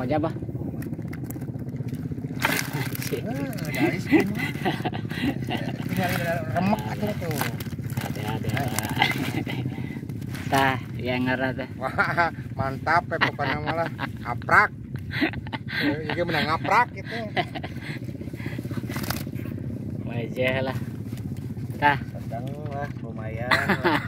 Cek aja bah. Dari semua. Tinggal remek aja tuh. Ada. Tah, yang ngarah teh. Wah, mantap ya pokoknya malah ngaprak. Ini menang ngaprak gitu. Wajah lah. Tah. Sedang lah, lumayan. Lah.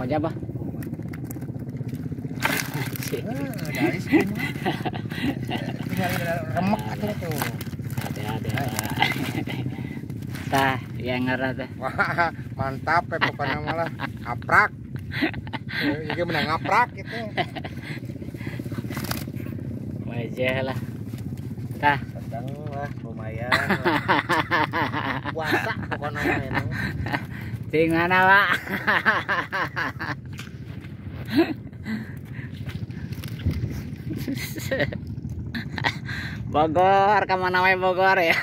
Aja bah. Dari semua. Tinggal remek aja tuh. Ada. Tah, yang ngarah teh. Wah, mantap ya pokoknya malah ngaprak. Ini menang ngaprak gitu. Wajah lah. Tah. Sedang lah, lumayan. Lah. Puasa pokoknya ini. Di mana, Pak? Bogor, kemana wae Bogor ya.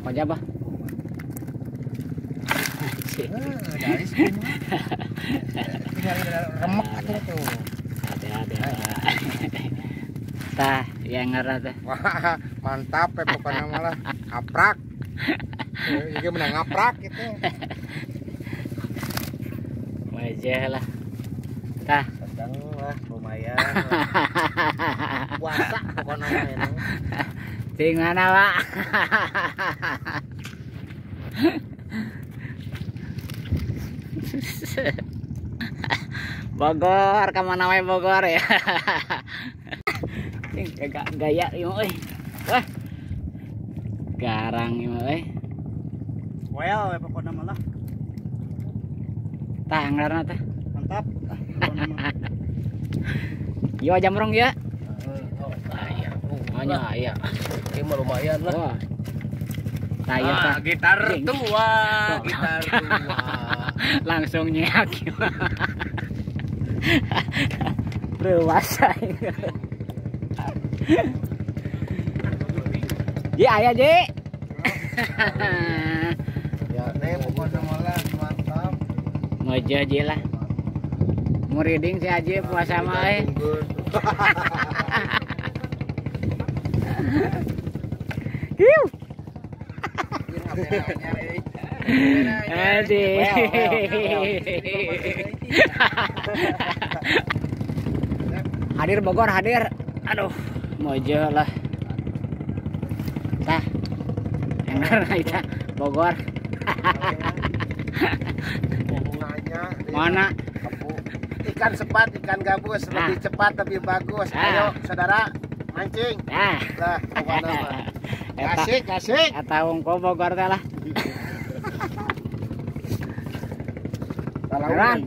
Wajah bah. Dari semua. Tinggal remek aja tuh. Ada. Tah, yang ngarah teh. Wah, mantap ya pokoknya malah. Aprak. Ini menang ngaprak gitu. Wajah lah. Tah. Sedang lah, lumayan. Puasa pokoknya ini. Cing mana, Pak? Bogor, kemana wae Bogor ya. Cing gaya ieu euy. Wah. Garang ieu euy. Well, pokoknya malah. Tah anggarna teh. Mantap. Yo jamrong ya. Oh, nya aya. Ini mah lumayan lah. Tah ieu tah. Gitar tua, gitar tua. Langsung nyeak. Reuas aing. Ji aya Ji. Ya, nih pokoknya malah mantap. Mojo Ji lah. Muriding si Aji puasa mah euy. Kiu. Aduh. Hadir Bogor hadir. Aduh, mojo lah. Tah. Enak itu Bogor. Mana? Ikan sepat, ikan gabus, lebih cepat lebih bagus. Ayo saudara mancing. Lah, pokoknya mah. Asik, asik. Eta wongko Bogor teh lah. Palaunan.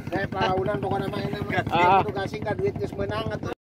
Saya palaunan pokoknya mah ini mah. Kudu gasing ka duit geus meunang atuh.